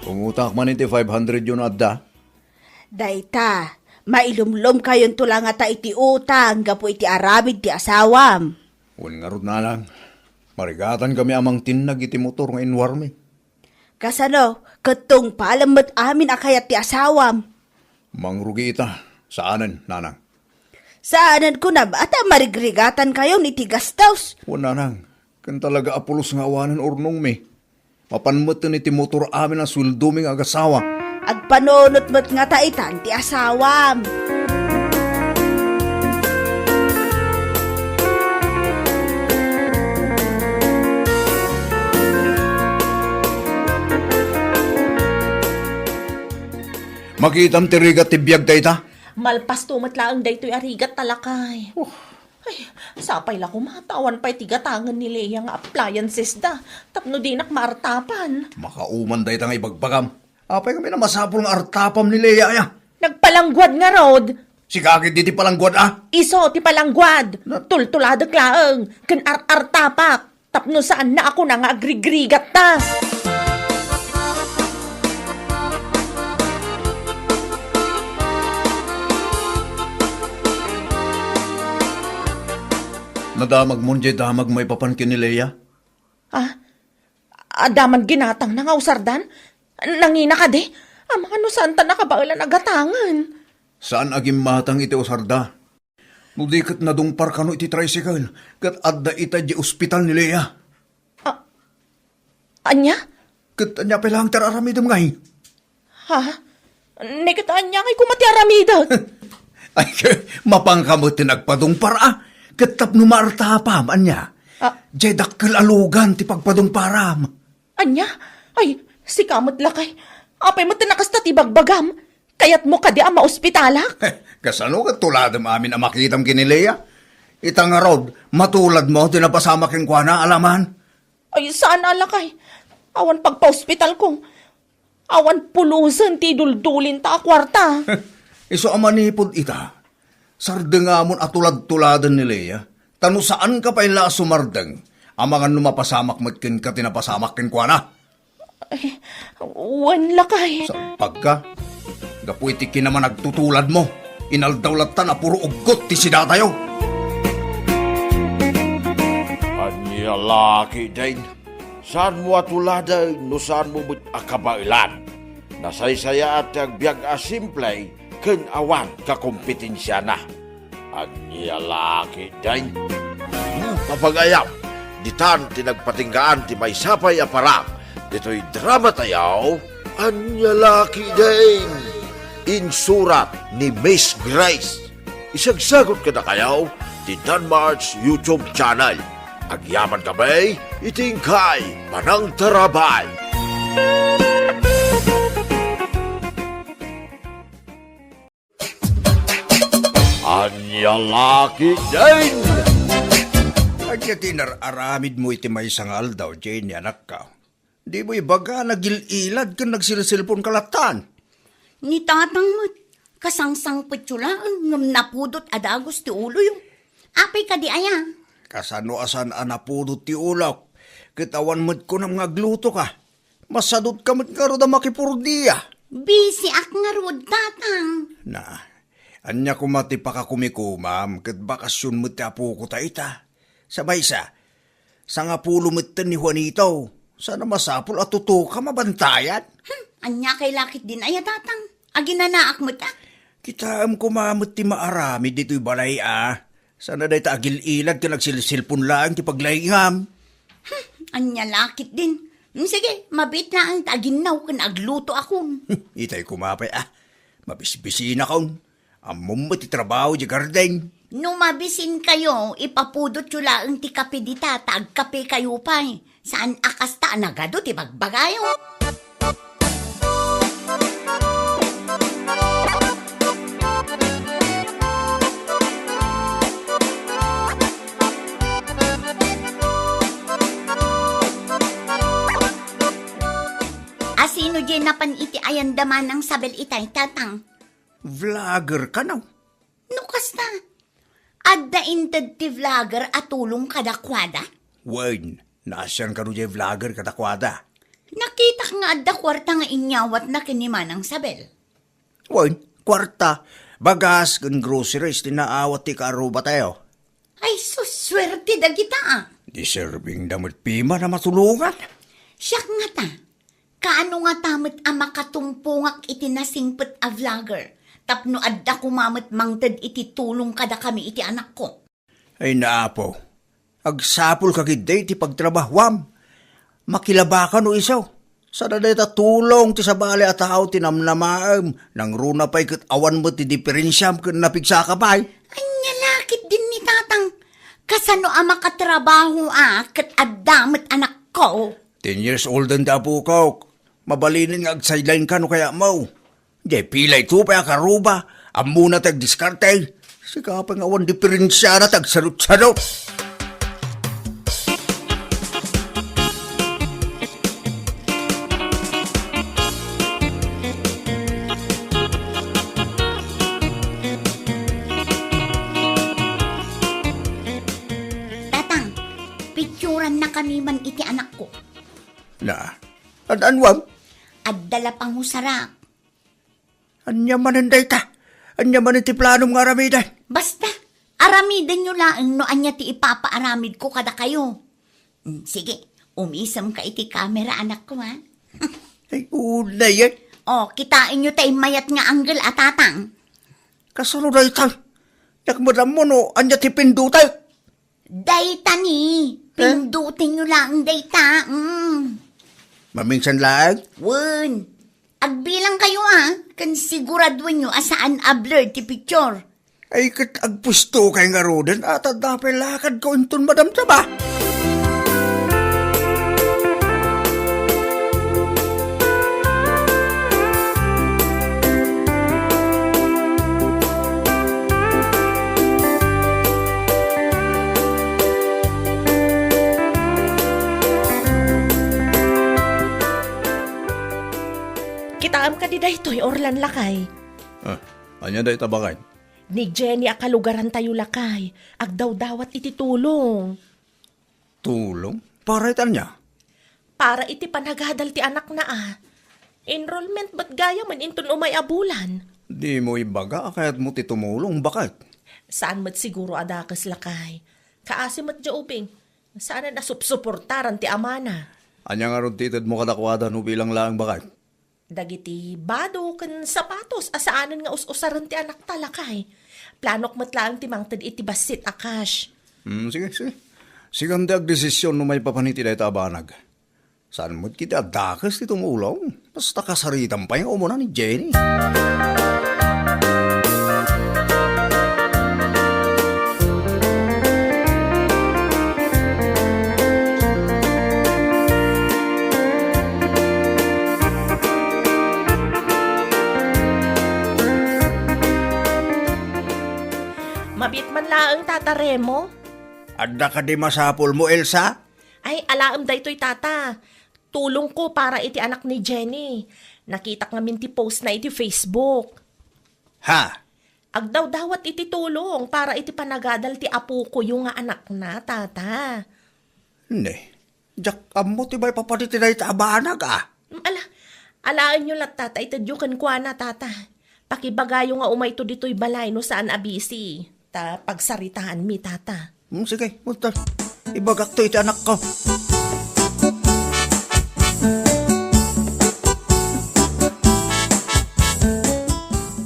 umutangak man iti five hundred yo no adda. Dayta, mailumlomkayonto la ngata iti utang gapu iti aramid ti asawam. Wen ngarud, nanang, marigatankami a mangtinnag iti motor nga inruarmi. Kasano, ket tungpalem met amin a kayat ti asawam? Mangrugi ita, saanen, nanang. Saanen kunam a ta marigrigatankayon iti gastos. Wen, nanang, ken talaga a pulos nga awanen urnongmi. Mapan metten iti motor amin a sueldomi nga agasawa. Agpanunot met ngata itan ti asawam. Makitam ti rigat ti biag dayta? Malpasto met laeng daytoy a rigat, lakay. Oh. Ay, sapay la koma ta awan pay ti gatangen ni Lea nga appliances da, tapno dinak maartapan. Makauman dayta nga ibagbagam. Apay ngamin a masapul nga artapam ni Lea aya? Nagpalangguad ngarud. Sika ket di ti palangguad a? Isu ti palangguad. Na- Tultuladek laeng, ken ar-artapak. Tapno saanna a kuna nga agrigrigatta. Nadamagmon diay damag maipapan ken ni Lea? Ah, adda man ginatangna nga usardan? Nangina kadi? Amangan no saanta nakabaelan a gatangen. Saan a gimmatang iti usarda. No di ket nadungpar kano iti tricycle, ket adda ita idiay ospital ni Lea. Ania? Ket ania pay laeng ti ar-aramidem ngay? Ha? Ni ket ania ngay koma ti aramidek? Ay, mapanka met ti nagpadungpar, a? Ket tapno maartapam, ania? Ah. Diay dakkel a lugan ti pagpadungparam. Ania? Ay, sika met lakay. Apay met ti nakasta ti bagbagam? Kayatmo kadi a maospitalak? Kasano ket tuladem amin a makitam ken ni Lea? Ita ngarud, matuladmo ti napasamak kenkuana, alaman? Ay, saan a lakay. Awan pagpaospitalko. Awan pulosen ti iduldulinta a kuarta. Isu a manipud ita, sardengamon a tulad-tuladen ni Lea, ta no saanka pay la a sumardeng, amangan no mapasamak met kenka ti napasamak kenkuana. Ay, wen lakay. Salpagka. Gapu iti kinamanagtutuladmo, inaldaw latta a puro uggot ti sidatayo. Ania la ketdin? Saanmo a tuladen no saanmo met a kabaelan. Nasaysayaat ti agbiag a simple ken awan kakompetensiana. Ania la ketdin? Papagayam, ditan ti nagpatinggaan ti maysa pay a parak ditoy drama tayo. Ania la ketdin? Insurat ni Miss Grace. Isagsagut kadakayo ti Danmart's YouTube channel. Agyaman kami iti inkay panangtarabay. Ania la ketdin? Ania ti inar-aramidmo iti maysa nga aldaw, Jenny, anakko? Dimo ibaga, nagil-ilad ken nagsilselponka lattan. Ni tatang met, kasangsangpetyo laeng ngem napudot a dagus ti uloyo. Apay kadi aya? Kasano a saan a napudot ti ulok? Ket awan met kunam nga aglutoka. Masadutka met ngarud a makipurdia. Bisiak ngarud, tatang. Na, ania koma ti pakakumikomam ket bakasion met ti apoko ta ita? Sa maysa, sangapulo metten ni Juanito. Saan a masapul a tutoka mabantayan. Hmm, ania kay la ketdin aya, tatang? Aginanaak met a. Kitaem koma met ti maaramid ditoy balay a. Saan a dayta agil-ilad ken agsilselpon laeng ti paglaingam. Hmm, ania la ketdin? Hmm, sige, mabiit laeng ta aginnaw ken aglutoakon. Itay koma pay a. Mabisbisinakon. Ammom met ti trabaho idiay garden. No mabisinkayo, ipapudotyo laeng ti kape dita ta agkapekayo pay. Saan a kasta a nagadu ti bagbagayo. Asino diay napan iti ayanda Manang Sabel itay, tatang? Vlogger kano? No kasta, adda inted ti vlogger a tulong kadakuada? Wen, naasian kano diay vlogger kadakuada? Nakitak nga adda kuarta nga inyawatna ken ni Manang Sabel. Wen, kuarta, bagas ken groceries ti naawat ti kaarrubatayo. Ay, sus, suerte dagita a. Deserving da met piman a matulongan. Siak ngata, kaano ngata met a makatumpongak iti nasingpet a vlogger tapno adda koma met mangted iti tulong kadakami iti anakko? Ay, Apo, agsapulka ketdi ti pagtrabahuam. Makilabaka no isu. Saan a dayta tulong ti sabali a tao ti namnamaem, nangruna pay ket awan met ti diperensiam ken napigsaka pay. Ania la ketdin ni tatang? Kasano a makatrabaho a ket adda met anakko? Ten years old-en ti apokok. Mabalinen nga agsideline-ka no kayatmo. Diay pila ito pay a karuba, ammona ti agdiskarte. Sika pay nga awan diperensiana ti agsadutsadut. Tatang, picturanna kami man iti anakko. Na, ad-anuam? Adda la pangusarak. Ania manen dayta? Ania manen ti planom nga aramiden? Basta, aramidenyo laeng no ania ti ipapaaramidko kadakayo. Mm, sige, umisemka iti kamera, anakko, ha? Ay, unayen. Oh, kitaenyo tay mayat nga angle a tatang. Kasano dayta? Diak met ammo no ania ti pindutek. Dayta ni, eh? Pindutenyo laeng dayta. Mm. Maminsan laeng? Wen, agbilang kayo, ah, ken siguraduenyo a saan a blur ti picture. Ay, ket agpuesto kay ngaruden, a, ta adda pay lakadko inton madamdama. Kitaem kadi daytoy, Orlan, lakay? Ah, ania dayta, baket? Ni Jenny a kalugarantayo, lakay, agdawdawat iti tulong. Tulong? Para iti ania? Para iti panagadal ti anakna a. Enrollment met gayamen inton umay a bulan. Dimo ibaga a kayatmo ti tumulong, baket? Saan met siguro a dakes, lakay. Kaasi met diay ubing. Saanen a supsuportaran ti amana. Ania ngarud ti itedmo kadakuada no bilang laeng, baket? Dagiti bado ken sapatos a saanen nga us-usaren ti anakta, lakay. Planok met laeng ti mangted iti bassit a cash. Hmm, sige, sige. Sikan ti agdesisyon no maipapan iti dayta a banag. Saan met ketdi a dakes ti tumulong? Basta kasaritam pay nga umuna ni Jenny. Mabiit man laeng, Tata Remo. Adda kadi masapulmo, Elsa? Ay, alaem daytoy, Tata. Tulongko para iti anak ni Jenny. Nakitak ngamin ti postna iti Facebook. Ha? Agdawdawat iti tulong para iti panagadal ti apokoyo nga anakna, Tata. Ne, diak ammo ti maipapan iti dayta a banag, a. Mm, ala, alaenyo latta ta itedyo kenkuana, Tata. Pakibagayo nga umayto ditoy balay no saan a busy. Ta pagsaritaanmi, Tata. Hmm, sige, munta. Ibagakto iti anakko.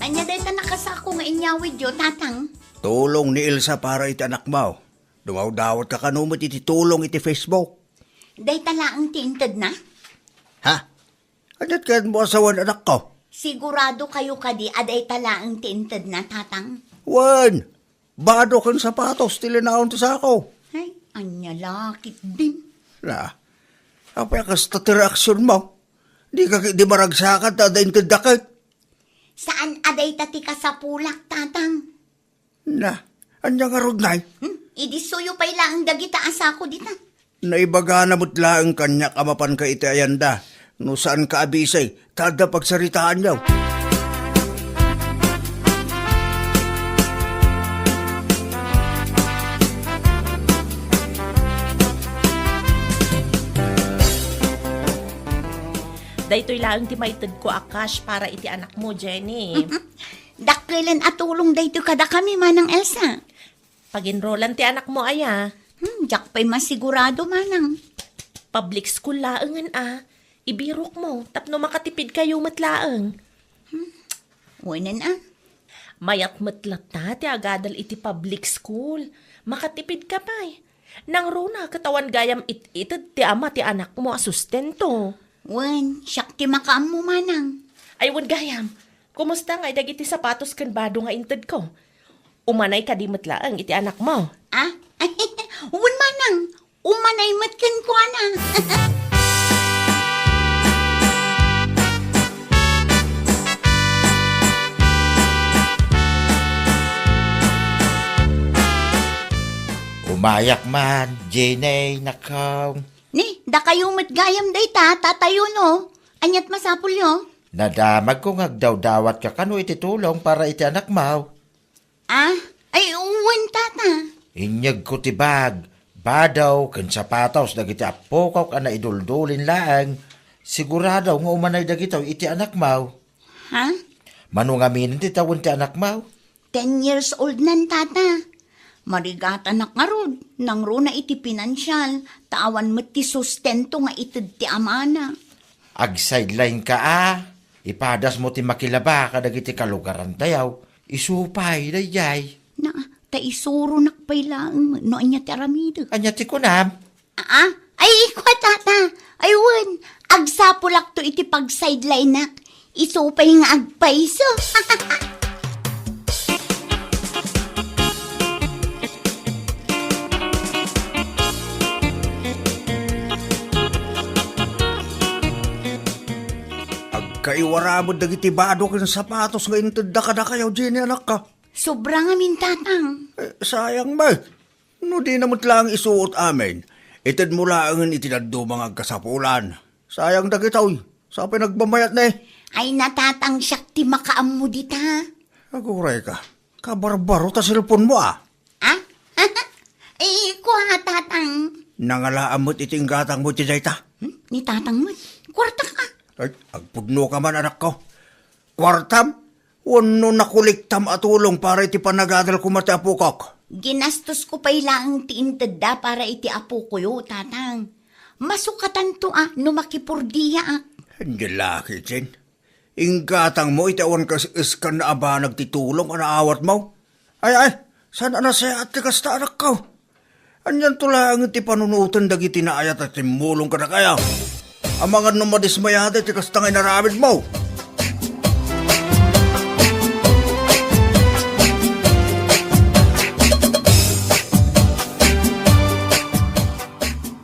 Ania dayta nakasako nga inyawidyo, Tatang? Tulong ni Elsa para iti anakmo. Dumawdawatka kano met iti tulong iti Facebook. Dayta laeng ti intedna? Ha? Aniat kayatmo a sawen, anakko? Sigurado kayo kadi a dayta laeng ti intedna, Tatang? Wen, bado ken sapatos ti linaon ti sako. Ay, ania la ketdin? Na, apay a kasta ti reaksionmo? Dika ketdi maragsakan ta adda intedda ket? Saan a dayta ti kasapulak, Tatang. Na, ania ngarud, nay? Hmm? Idi suyo pay laeng dagita a sako dita. Naibagana met laeng kaniak a mapanka iti ayanda. No saanka a busy, ta adda pagsaritaanyo. Daytoy laeng ti maitedko a cash para iti anakmo, Jenny. Dakkelen a tulong daytoy kadakami, Manang Elsa. Pag-enrollan ti anakmo aya? Hmm, diak pay masigurado, Manang. Public school laengen a. Ibirokmo tapno makatipidkayo met laeng. Hmm, wenen a. Mayat met latta ti agadal iti public school. Makatipidka pay. Nangruna ket awan gayam it-ited ti ama ti anakmo a sustento. Wen, siak ti makaammo, Manang. Ay, wen gayam. Kumusta ngay dagiti sapatos ken bado nga intedko? Umanay kadi met laeng iti anakmo? Ah? Wen, Manang. Umanay met kenkuana. Umayak man, Jenny, nakong. Ni, dakayo met gayam dayta, tatayo no. Aniat masapulyo? Nadamagko nga agdawdawatka kano iti tulong para iti anakmo. Ah, ay, wen, tata. Inyegko ti bag, badaw, ken sapatos dagiti appokok a naiduldulin laeng. Sigurado nga umanay dagitoy iti anakmo. Ha? Mano ngamin ti tawen ti anakmo? Ten years old nan, tata. Marigatanak ngarud, nangruna iti pinansial, ta awan met ti sustento nga ited ti amana. Agsideline ka a, ipadasmo ti makilaba kadagiti kalugarantayo, isu pay daydiay. Na, ta isuronak pay laeng no ania ti aramidek. Ania ti kunam? Aa, ay, ikua, tata. Ay, wen, Agsapulakto iti pag-sideline-ak. Isu pay nga agpayso. Agkaiwara met dagiti bado ken sapatos nga intedda kadakayo, Jenny, anakko. Sobra ngamin, Tatang. Eh, sayang met. No dina met laeng isuot amin, itedmo laengen iti dadduma nga agkasapulan. Sayang dagitoy. Sa pay nagmamayat ne? Ay, Tatang, siak ti makaammo dita. Aguray ka. Kabarbaro ta cellphone-mo, a. Ah? Ay, kua, Tatang. Nangalaam met iti inggatangmo iti dayta. Hmm? Ni Tatang met. Kuarta ka. Ay, agpudno ka man, anakko. Kuartam? Wenno nakolektam a tulong para iti panagadal koma ti apokok? Ginastosko pay laeng ti intedda para iti apokoyo, Tatang. Masukatanto a no makipordiaak. Ania la ketdin. Inggatangmo iti awan kas-, kasano a banag ti tulong a naawatmo. Ay, ay, saan a nasayaat ti kasta, anakko? Anianto laeng ti panunoten dagiti naayat a timmulong kadakayo? Amangan no madismayada iti kasta nga inaramidmo.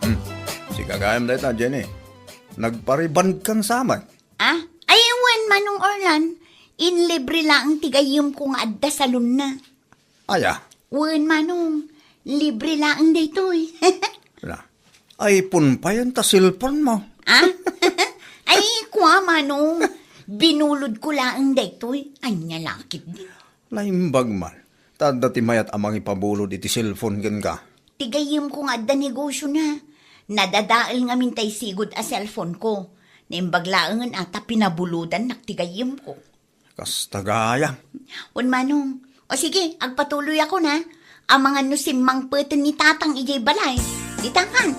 Hmm. Sika gayam dayta, Jenny. Nagparibandkan sa met. Ah? Ay, wen, Manong Orlan. Inlibre laeng ti gayyemko nga adda salonna. Aya? Wen, Manong. Libre laeng daytoy. Na, iPhone pay ta cellphone-mo. Ah? Ay, kua, Manong. Binulodko laeng daytoy. Ania la ketdin. Naimbag man. Ta adda ti mayat a mangipabulod iti cellphone kenka. Ti gayyemko nga adda negosiona. Nadadael ngamin tay sigud a cellphone-ko. Naimbag laengen a ta pinabulodannak ti gayyemko. Kasta gayam. Wen, Manong. O sige, agpatuloyakon, a. Amangan no simmangpeten ni Tatang idiay balay. Ditakan.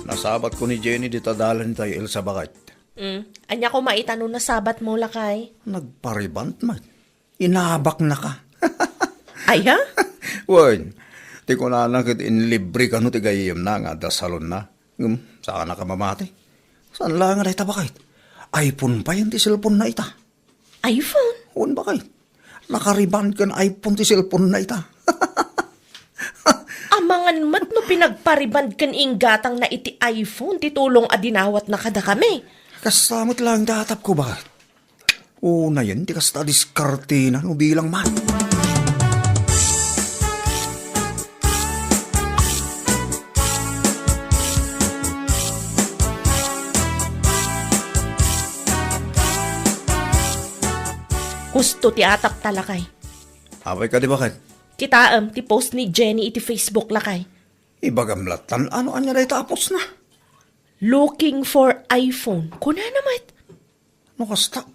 Nasabatko ni Jenny dita dalan itay, Elsa, baket. Mm. Ania koma ita no nasabatmo, lakay? Nagpariband met. Inabaknaka. Aya? Wen, ti kunana ket inlibre kano ti gayyemna nga adda salonna. Ngem, saanaka mamati. Saan la nga dayta, baket? iPhone pay ti cellphone-na ita. iPhone? Wen, baket. Nakariband ken iPhone ti cellphone-na ita. Amangan met no pinagpariband ken inggatangna iti iPhone ti tulong a dinawatna kadakami. Kasta met laeng ti atapko, baket. Unayen ti kasta a diskartena no bilang man. Kusto ti atapta, lakay. Apay kadi, baket? Kitaem ti post ni Jenny iti Facebook, lakay. Ibagam lattan, ano ania dayta a post-na? Looking for iPhone. Kunana met. No kasta,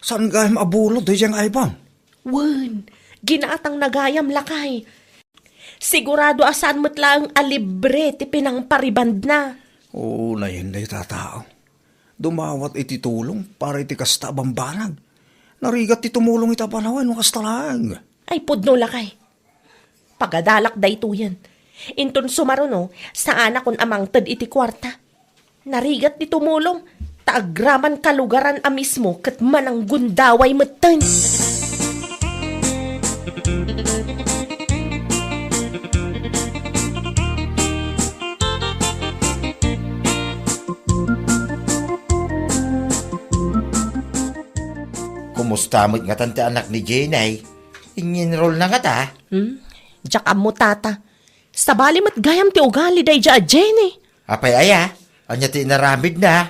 saan gayam a bulod daydiay nga iPhone? Wen, ginatangna gayam, lakay. Sigurado a saan met laeng a libre ti pinangparibandna. Unayen dayta a tao. Dumawat iti tulong para iti kasta a bambanag. Narigat ti tumulong ita a panawen no kasta laeng. Ay, pudno, lakay. Pagadalak daytoyen. Inton sumaruno, saanakon a mangted iti kuarta. Narigat ti tumulong, ta agraman kalugaran a mismo ket mananggundaway metten. Kumusta met ngatan ti anak ni Jenny? Inyenrolna ngata? Hmm? Diak ammo, tata. Sabali met gayam ti ugali daydiay a Jenny. Apay aya? Ania ti inaramidna?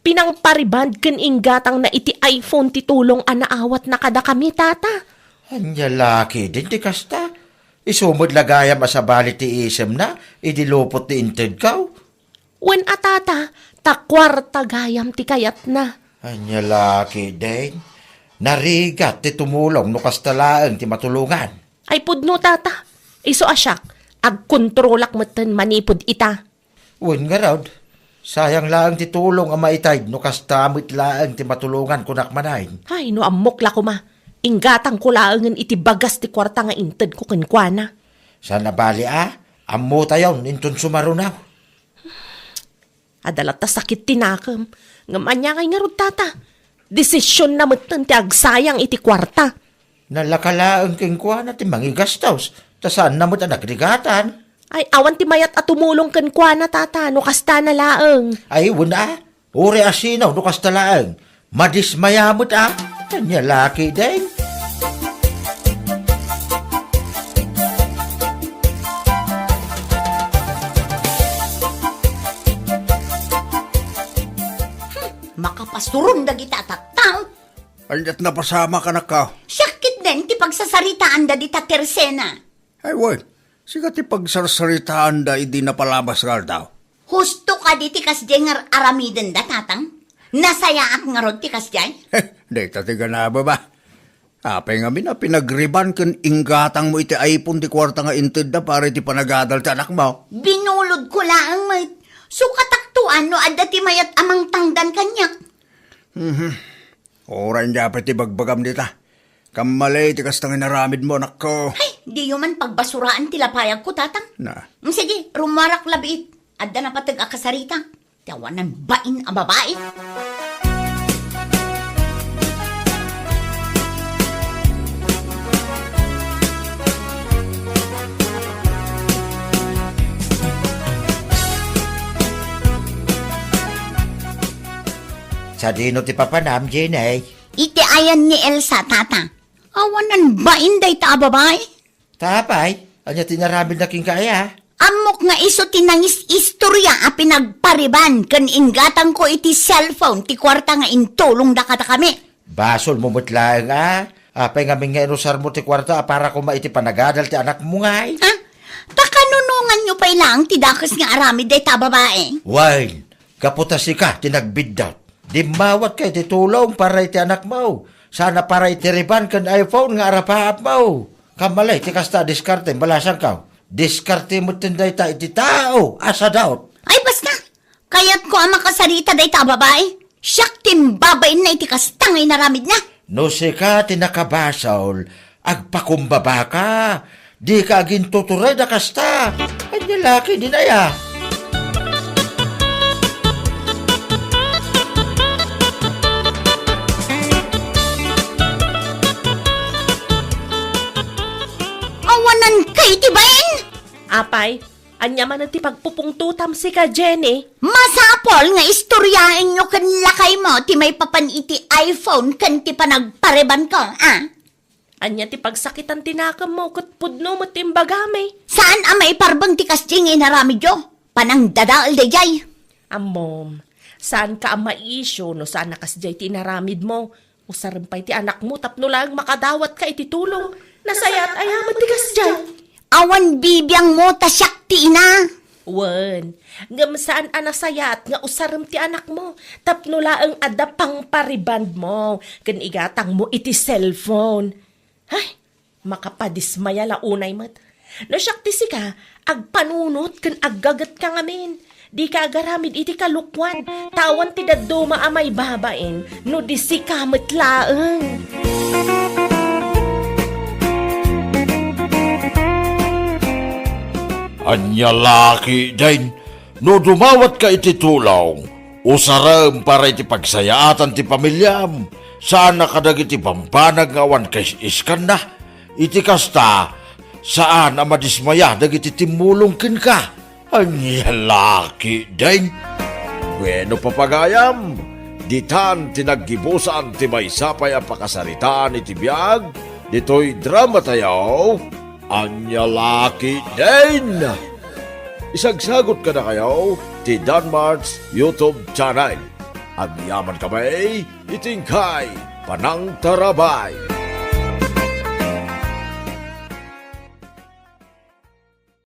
Pinangpariband ken inggatangna iti iPhone ti tulong a naawatna kadakami, tata. Ania la ketdin ti kasta? Isu met la gayam a sabali ti isemna idi lupot ti intedko. Wen a, tata, ta kuarta gayam ti kayatna. Ania la ketdin? Narigat ti tumulong no kasta laeng ti matulongan. Ay pudno, tata. Isu a siak, agkontrolak metten manipud ita. Wen ngarud, sayang laeng ti tulong a maitayd no kasta met laeng ti matulongan, kunak manen. Ay, no ammok la koma. Inggatangko laengen iti bagas ti kuarta nga intedko kenkuana. Saan a bali a, ammotayon inton sumaruno. Adda latta sakit ti nakem. Ngem ania ngay ngarud, tata? Desisionna metten ti agsayang iti kuarta. Nalaka laeng kenkuana ti mangigastos, ta saanna met a nagrigatan. Ay, awan ti mayat a tumulong kenkuana, tata, no kastana laeng. Ay, wen a. Uray a sino no kasta laeng. Madismaya met a. Ania la ketdin? Hmm, makapasuron dagita a tattao. Aniat napasamak, anakko? Siak ketdin ti pagsasaritaanda dita Tersena. Ay, wen, sika ti pagsarsaritaanda idi napalabas nga aldaw. Husto kadi ti kasdiay nga ar-aramidenda, tatang? Nasayaat ngarud ti kasdiay? Dayta ti ganaba, ba? Apay ngamin a pinagriban ken inggatangmo iti iPhone ti kuarta nga intedda para iti panagadal ti anakmo? Binulodko laeng met. Sukatakto a no adda ti mayat a mangtangdan kaniak. Mhm. Uray ania pay ti bagbagam dita. Kammali ti kasta nga inaramidmo, anakko. Ay, diyo man pagbasuraan ti lapayagko, tatang. Na. Mm, sige, rummuarak labiit. Adda napateg a kasarita. Ti awanan bain a babai. Sadino ti papanam, Jenny? Iti ayan ni Elsa, tata. Awanan bain dayta a babai. Ta apay, ania ti inaramidna kenka aya? Ammok nga isu ti nangis-istoria a pinagpariban ken inggatangko iti cellphone ti kuarta nga intulongda kadakami. Basolmo met laeng a. Apay ngamin nga inusarmo ti kuarta a para koma iti panagadal ti anakmo ngay? Ha? Ta kanunonganyo pay laeng ti dakes nga aramid dayta a babai? Wen, gapu ta sika ti nagbiddut. Dimmawatka iti tulong para iti anakmo. Saan a para iti riban ken iPhone nga arapaapmo. Kammali ti kasta a diskarte, balasangko. Diskarte metten dayta iti tao a sadut. Ay, basta! Kayatko a makasarita dayta a babai. Siak ti imbabainna iti kasta nga inaramidna. No sika ti nakabasol, agpakumbabaka. Dika agintuturay da kasta. Ania la ketdin aya? Awanan kay ti bain? Apay, ania manen ti pagpupungtotam sika, Jenny? Masapul nga istoriaenyo ken lakaymo ti maipapan iti iPhone ken ti panagparibanko, a? Ania ti pagsakitan ti nakemmo ket pudno met ti imbagami? Saan a maiparbeng ti kasdiay nga inaramidyo? Panangdadael daydiay. Ammom, saanka a maisyu no saan a kasdiay ti inaramidmo. Usarem pay ti anakmo tapno laeng makadawatka iti tulong. Nasayaat aya met ti kasdiay? Awan bibiangmo ta siak ti ina. Wen, ngem saan a nasayaat nga usarem ti anakmo tapno laeng adda pangparibandmo ken igatangmo iti cellphone. Ay, makapadismaya la unay met. No siak ti sika, agpanunot ken aggagetka ngamin. Dika agaramid iti kalokuan, ta awan ti dadduma a maibabain no di sika met laeng. Ania la ketdin, no dumawatka iti tulong, usarem para iti pagsayaatan ti pamiliam, saan a kadagiti bambanag nga awan kais-iskanna. Iti kasta, saan a madismaya dagiti timmulong kenka. Ania la ketdin? Bueno, papagayam, ditan ti naggibusan ti maysa pay a pakasaritaan iti biag ditoy dramatayo. Ania la ketdin? Isagsagot kadakayo ti Danmart's YouTube channel. Agyamankami iti inkay panangtarabay.